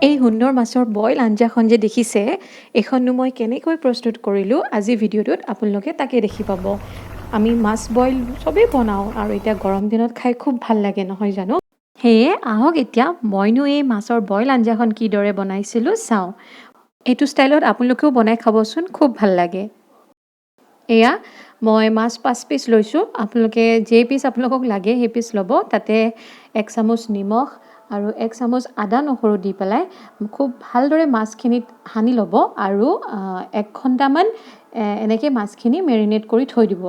এই সুন্দৰ মাছৰ বইল আঞ্জাখন যে দেখিছে, এইখননো মই কেনেকৈ প্ৰস্তুত কৰিলোঁ, আজি ভিডিঅ'টোত আপোনালোকে তাকে দেখি পাব। আমি মাছ বইল চবেই বনাওঁ আৰু এতিয়া গৰম দিনত খাই খুব ভাল লাগে, নহয় জানো? সেয়ে আহক এতিয়া মইনো এই মাছৰ বইল আঞ্জাখন কিদৰে বনাইছিলোঁ চাওঁ। এইটো ষ্টাইলত আপোনালোকেও বনাই খাবচোন, খুব ভাল লাগে। এয়া মই মাছ 5 পিচ লৈছোঁ। আপোনালোকে যেই পিচ আপোনালোকক লাগে সেই পিচ ল'ব। তাতে 1 চামুচ নিমখ আৰু 1 চামুচ আদা নহৰু দি পেলাই খুব ভালদৰে মাছখিনিত সানি ল'ব আৰু 1 ঘণ্টামান এনেকৈ মাছখিনি মেৰিনেট কৰি থৈ দিব।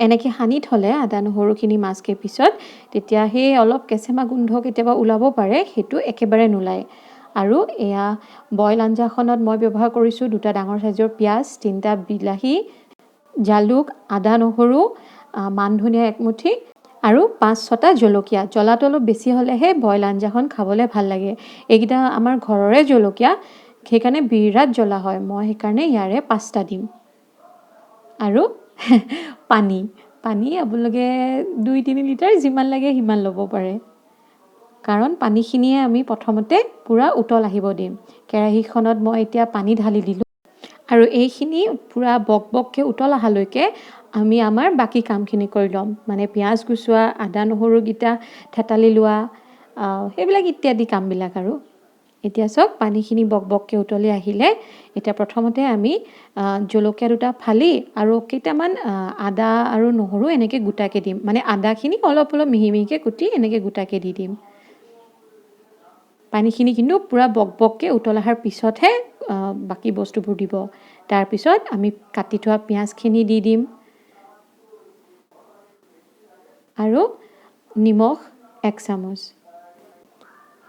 এনেকৈ সানি থ'লে আদা নহৰুখিনি মাছ কেইপিছত তেতিয়া সেই অলপ কেঁচেমা গোন্ধ কেতিয়াবা ওলাব পাৰে, সেইটো একেবাৰে নোলায়। আৰু এয়া বইল আঞ্জাখনত মই ব্যৱহাৰ কৰিছোঁ 2টা ডাঙৰ চাইজৰ পিঁয়াজ, 3টা বিলাহী, জালুক, আদা নহৰু, মান ধনিয়া একমুঠি আৰু 5-6টা জলকীয়া। জ্বলাটো অলপ বেছি হ'লেহে বইল আঞ্জাখন খাবলৈ ভাল লাগে। এইকেইটা আমাৰ ঘৰৰে জলকীয়া, সেইকাৰণে বিৰাট জ্বলা হয়। মই সেইকাৰণে ইয়াৰে 5টা দিম। আৰু পানী, পানী আপোনালোকে 2-3 লিটাৰ যিমান লাগে সিমান ল'ব পাৰে, কাৰণ পানীখিনিয়ে আমি প্ৰথমতে পূৰা উতল আহিব দিম। কেৰাহীখনত মই এতিয়া পানী ঢালি দিলোঁ আৰু এইখিনি পূৰা বক বককৈ উতল অহালৈকে আমি আমাৰ বাকী কামখিনি কৰি ল'ম, মানে পিঁয়াজ গুচোৱা, আদা নহৰুকেইটা থেতালি লোৱা, সেইবিলাক ইত্যাদি কামবিলাক। আৰু এতিয়া চাওক পানীখিনি বক বককৈ উতলি আহিলে এতিয়া প্ৰথমতে আমি জলকীয়া 2টা ফালি আৰু কেইটামান আদা আৰু নহৰু এনেকৈ গোটাকৈ দিম, মানে আদাখিনি অলপ অলপ মিহি মিহিকৈ কুটি এনেকৈ গোটাকৈ দি দিম। পানীখিনি কিন্তু পূৰা বক বককৈ উতল অহাৰ পিছতহে বাকী বস্তুবোৰ দিব। তাৰপিছত আমি কাটি থোৱা পিঁয়াজখিনি দি দিম আৰু নিমখ 1 চামুচ।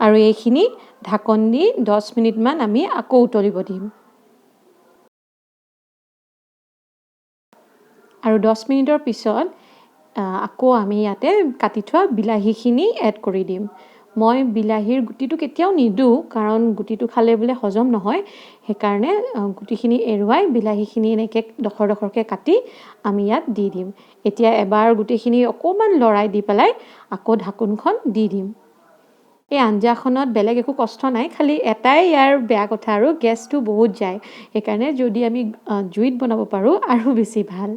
আৰু এইখিনি ঢাকন দি 10 মিনিটমান আমি আকৌ উতলিব দিম। আৰু 10 মিনিটৰ পিছত আকৌ আমি ইয়াতে কাটি থোৱা বিলাহীখিনি এড কৰি দিম। মই বিলাহীৰ গুটিটো কেতিয়াও নিদিওঁ, কাৰণ গুটিটো খালে বোলে হজম নহয়, সেইকাৰণে গুটিখিনি এৰুৱাই বিলাহীখিনি এনেকৈ ডখৰ ডখৰকৈ কাটি আমি ইয়াত দি দিম। এতিয়া এবাৰ গোটেইখিনি অকণমান লৰাই দি পেলাই আকৌ ঢাকোনখন দি দিম। এই আঞ্জাখনত বেলেগ একো কষ্ট নাই, খালি এটাই ইয়াৰ বেয়া কথা আৰু গেছটো বহুত যায়, সেইকাৰণে যদি আমি জুইত বনাব পাৰোঁ আৰু বেছি ভাল।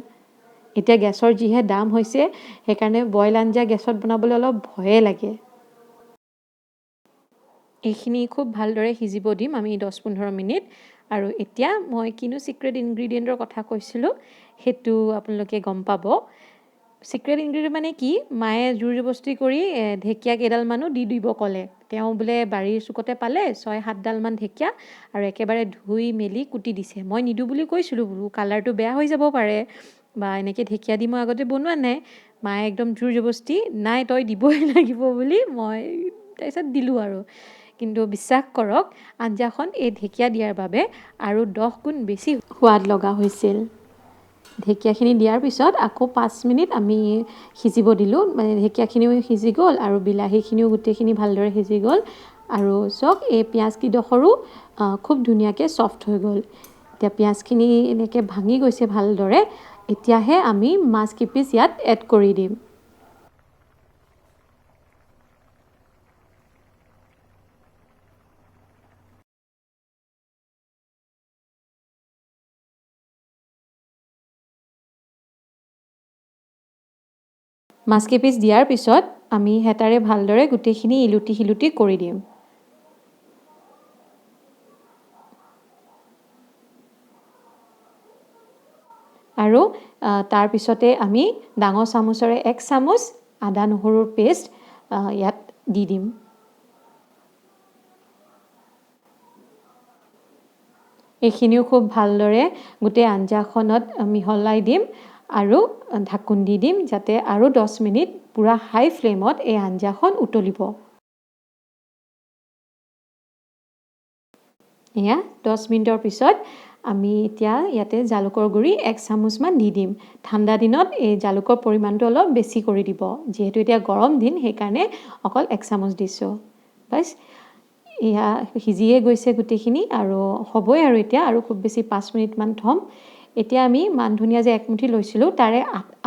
এতিয়া গেছৰ যিহে দাম হৈছে, সেইকাৰণে বইল আঞ্জা গেছত বনাবলৈ অলপ ভয়ে লাগে। এইখিনি খুব ভালদৰে সিজিব দিম আমি 10-15 মিনিট। আৰু এতিয়া মই কিনো ছিক্ৰেট ইনগ্ৰিডিয়েণ্টৰ কথা কৈছিলোঁ সেইটো আপোনালোকে গম পাব। ছিক্ৰেট ইনগ্ৰিডিয়েণ্ট মানে কি, মায়ে জোৰ জবস্তি কৰি ঢেকীয়া কেইডালমানো দি দিব ক'লে। তেওঁ বোলে বাৰীৰ চুকতে পালে 6-7ডালমান ঢেকীয়া আৰু একেবাৰে ধুই মেলি কুটি দিছে। মই নিদিওঁ বুলি কৈছিলোঁ, বোলো কালাৰটো বেয়া হৈ যাব পাৰে বা এনেকৈ ঢেকীয়া দি মই আগতে বনোৱা নাই। মায়ে একদম জোৰ জবস্তি, নাই তই দিবই লাগিব বুলি মই তাৰপিছত দিলোঁ আৰু। কিন্তু বিশ্বাস কৰক, আঞ্জাখন এই ঢেকীয়া দিয়াৰ বাবে আৰু 10 গুণ বেছি সোৱাদ লগা হৈছিল। ঢেকীয়াখিনি দিয়াৰ পিছত আকৌ 5 মিনিট আমি সিজিব দিলোঁ, মানে ঢেকীয়াখিনিও সিজি গ'ল আৰু বিলাহীখিনিও গোটেইখিনি ভালদৰে সিজি গ'ল। আৰু চাওক এই পিঁয়াজ কেইডোখৰো খুব ধুনীয়াকৈ ছফ্ট হৈ গ'ল। এতিয়া পিঁয়াজখিনি এনেকৈ ভাঙি গৈছে ভালদৰে। এতিয়াহে আমি মাছ কেইপিচ ইয়াত এড কৰি দিম। মাছ কেইপিচ দিয়াৰ পিছত আমি হেতাৰে ভালদৰে গোটেইখিনি ইলুটি সিলুটি কৰি দিম। আৰু তাৰপিছতে আমি ডাঙৰ চামুচেৰে 1 চামুচ আদা নহৰুৰ পেষ্ট ইয়াত দি দিম। এইখিনিও খুব ভালদৰে গোটেই আঞ্জাখনত মিহলাই দিম আৰু ঢাকোন দি দিম, যাতে আৰু 10 মিনিট পূৰা হাই ফ্লেমত এই আঞ্জাখন উতলিব। এয়া 10 মিনিটৰ পিছত আমি এতিয়া ইয়াতে জালুকৰ গুড়ি 1 চামুচমান দি দিম। ঠাণ্ডা দিনত এই জালুকৰ পৰিমাণটো অলপ বেছি কৰি দিব, যিহেতু এতিয়া গৰম দিন সেইকাৰণে অকল 1 চামুচ দিছোঁ। বাছ এয়া সিজিয়ে গৈছে গোটেইখিনি আৰু হ'বই আৰু এতিয়া আৰু খুব বেছি 5 মিনিটমান থ'ম। এতিয়া আমি মান ধনিয়া যে একমুঠি লৈছিলোঁ তাৰে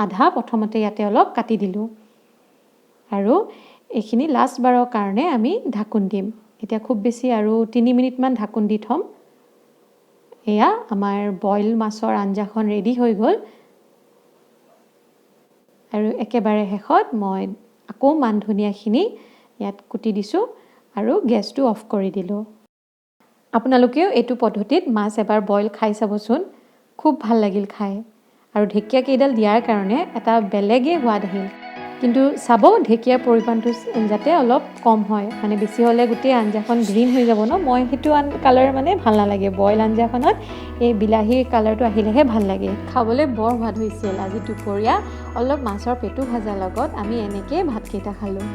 আধা প্ৰথমতে ইয়াতে অলপ কাটি দিলোঁ আৰু এইখিনি লাষ্টবাৰৰ কাৰণে আমি ঢাকোন দিম। এতিয়া খুব বেছি আৰু 3 মিনিটমান ঢাকোন দি থ'ম। এয়া আমাৰ বইল মাছৰ আঞ্জাখন ৰেডি হৈ গ'ল। আৰু একেবাৰে শেষত মই আকৌ মান ধনিয়াখিনি ইয়াত কুটি দিছোঁ আৰু গেছটো অফ কৰি দিলোঁ। আপোনালোকেও এইটো পদ্ধতিত মাছ এবাৰ বইল খাই চাবচোন। খুব ভাল লাগিল খাই আৰু ঢেকীয়া কেইডাল দিয়াৰ কাৰণে এটা বেলেগেই সোৱাদ আহিল। কিন্তু চাব, ঢেকীয়াৰ পৰিমাণটো যাতে অলপ কম হয়। মানে বেছি হ'লে গোটেই আঞ্জাখন গ্ৰীণ হৈ যাব ন। মই সেইটো কালাৰ মানে ভাল নালাগে। বইল আঞ্জাখনত এই বিলাহীৰ কালাৰটো আহিলেহে ভাল লাগে। খাবলৈ বৰ সোৱাদ হৈছিল। আজি দুপৰীয়া অলপ মাছৰ পেটু ভজাৰ লগত আমি এনেকৈয়ে ভাতকেইটা খালোঁ।